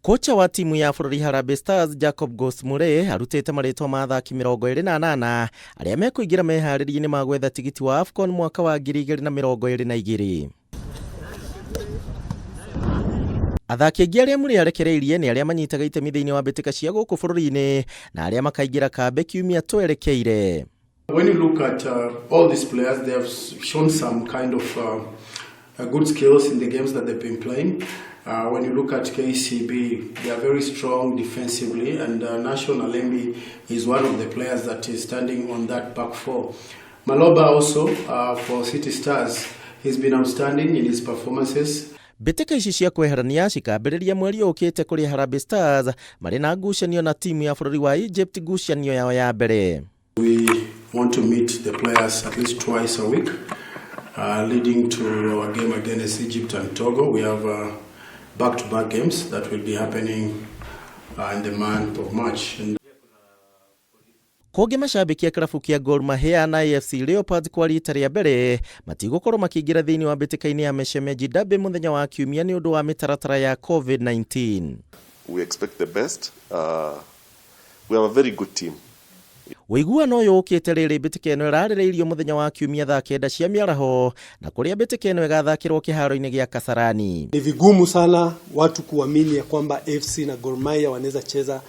Kocha wa timu ya bũrũri Harambee Stars Jacob Ghost Mulee arutĩte marĩtwa ma athaki 28 arĩa mekũingĩra meharĩria-inĩ ma gwetha tigiti wa AFCON mwaka wa 2022. Athaki aingĩ arĩa Mulee arekereirie nĩ arĩa manyitaga itemi thĩinĩ wa mbĩtĩka cia gũkũ bũrũri-inĩ na arĩa makaingĩra kambĩ kiumia twerekeire. When you look at all these players, they have shown some kind of good skills in the games that they've been playing. When you look at KCB, they are very strong defensively, and Nashon Alembi is one of the players that is standing on that back four. Maloba also for City Stars, he's been outstanding in his performances. Mbĩtĩka ici cia kweherania cikambĩrĩria mweri ũkĩte kũrĩa Harambee Stars marĩ na ngucanio na timu ya bũrũri wa Egypt, ngucanio yao ya mbere. We want to meet the players at least twice a week, leading to our game against Egypt and Togo. We have back-to-back games that will be happening in the month of March. And Kũngĩ, macambĩki a kĩrabu kĩa Gor Mahia na AFC Leopards kwa rita rĩa mbere matigũkorwo makĩingĩra thĩinĩ wa mbĩtĩka-inĩ ya Mashemeji Derby mũthenya wa Kiumia nĩ ũndũ wa mĩtaratara ya COVID-19. We expect the best. We have a very good team. Ũiguano ũyũ ũkĩte rĩrĩ mbĩtĩka ĩno ĩrarĩrĩirio mũthenya wa Kiumia thaa 9 cia mĩaraho na kũrĩa mbĩtĩka ĩno ĩgathakĩrwo kĩharo-inĩ gĩa Kasarani. Ni vigumu sana watu kuamini ya kwamba AFC na Gor Mahia wanaweza cheza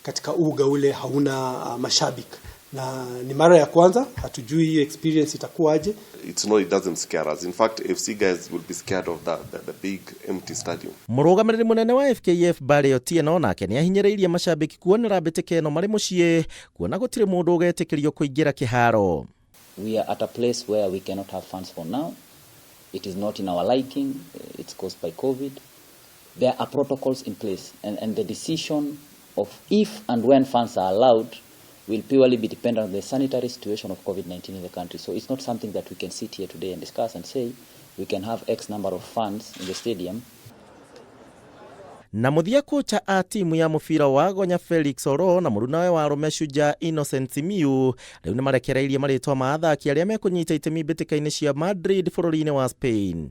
katika uga ule hauna mashabiki, na ni mara ya kwanza, hatujui hii experience itakuwaje. It's not, it doesn't scare us. In fact, AFC guys will be scared of the big empty stadium. Mũrũgamĩrĩri mũnene wa FKF Barry Otieno nake nĩ ahinyĩrĩirie macambĩki kuonera mbĩtĩka ĩno marĩ mũciĩ kuona gũtirĩ mũndũ ũgetĩkĩrio kũingĩra kĩharo. We are at a place where we cannot have fans for now. It is not in our liking. It's caused by COVID. There are protocols in place, and the decision of if and when fans are allowed will purely be dependent on the sanitary situation of COVID-19 in the country. So it's not something that we can sit here today and discuss and say we can have X number of fans in the stadium. Na mũthia, kocha a timu ya mũbira wa gonya Felix Oro na mũrunawe wa arũme Shujaa Innocent Simiyu rĩu nĩ marekereirie marĩtwa ma athaki arĩa mekũnyita itemi mbĩtĩka-inĩ cia Madrid bũrũri-inĩ wa Spain.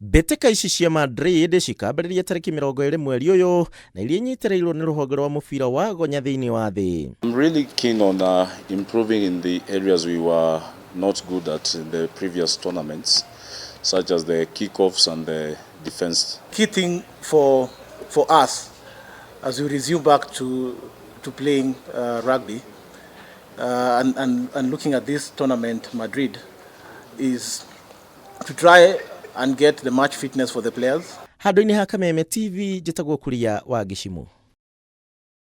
Mbĩtĩka ici cia Madrid cikambĩrĩria tarĩki 20 mweri ũyũ na iria inyitĩrĩirwo nĩ rũhonge rwa mũbira wa gonya thĩinĩ wa thĩ. I'm really keen on improving in the areas we were not good at in the previous tournaments, such as the kickoffs and the defense. Key thing for us as we resume back to playing rugby and looking at this tournament, Madrid, is to try and get the match fitness for the players. Handũ-inĩ ha Kameme TV, njĩtagwo Kuria wa Gĩcimu.